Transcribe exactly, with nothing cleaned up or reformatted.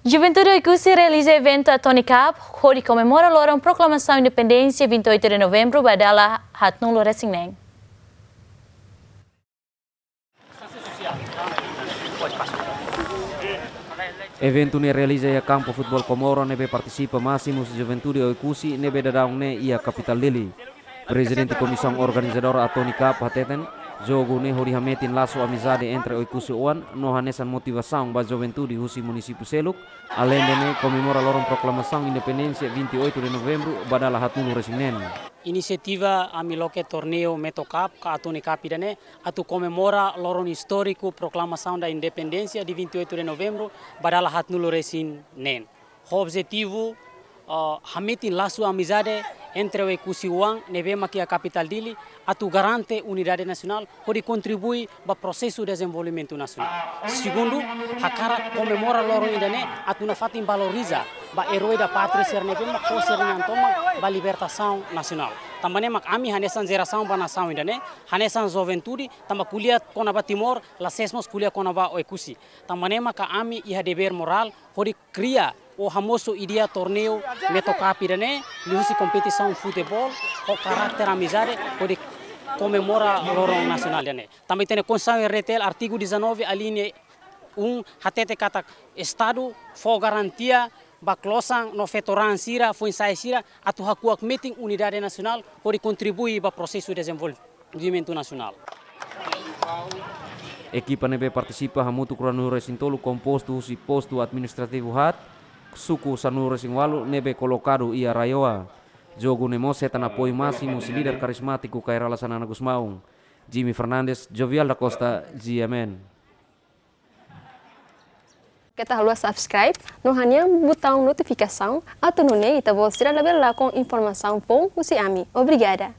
Juventude Oekusi realiza eventu Atoni Cup, hodi komemora loron proklamasaun independénsia vinte e oito de novembro ba dala haatnulu resin neen. Eventu ne'e realiza iha kampu futeból Comoro ne'ebé partisipa másimu husi Juventude Oekusi ne'ebé daudaun ne'e iha kapitál Dili. Prezidente Komisaun Organizadora Atoni Cup hateten, jogu ne'e hodi hametin lasu amizade entre Oekusi oan no hanesan motivasaun ba juventude husi munisípiu seluk, aleinde ne'e komemora loron proklamasaun independénsia vinte e oito de novembro ba dala haatnulu resin neen. Inisiativa ami loke torneiu Meto Cup ka Atoni Cup ida-ne'e atu komemora loron istóriku proklamasaun da independénsia de vinte e oito de novembro ba dala haatnulu resin neen. Ho objetivu, ah, hametin lasu amizade entre Oekusi oan ne'ebé mak iha kapitál Dili atu garante unidade nasionál hodi kontribui ba prosesu dezenvolvimentu nasionál. Segundu, hakarak komemora loron ida-ne'e atu nafatin valoriza ba erói da pátria sira ne'ebé mak fó sira-nia an tomak ba libertasaun nasionál. Tanba ne'e mak ami hanesan jerasaun ba nasaun ida-ne'e, hanesan juventude, tanba ko'alia kona-ba Timor, la ses mós ko'alia kona-ba Oekusi. Tanba ne'e maka ami iha devér morál hodi kria ou hamosu ideia torneiu Meto Cup ida-ne'e, liuhusi kompetisaun futeból ho karáter amizade hodi komemora loron nasionál ida-ne'e. Tanba ita-nia Konstituisaun R D T L artigu dezanove alínea um hatete katak Estadu fó garantia ba klosan no feto-raan sira, foin-sa'e sira atu hakuak metin unidade nasionál hodi kontribui ba prosesu dezenvolvimentu nasionál. Ekipa ne'ebé partisipa hamutuk ruanulu resin tolu kompostu husi postu administrativu haat, suku sanulu resin ualu ne'ebé kolokadu iha RAEOA. Jogu ne'e mós hetan apoiu másimu husi líder karizmátiku Kay Rala Xanana Gusmão. Jimmy Fernandes, Jovial da Costa, G M N. Keta haluha subscribe no hanehan butaun notifikasaun atu nune'e ita-boot sira labele lakon informasaun foun husi ami. Obrigada.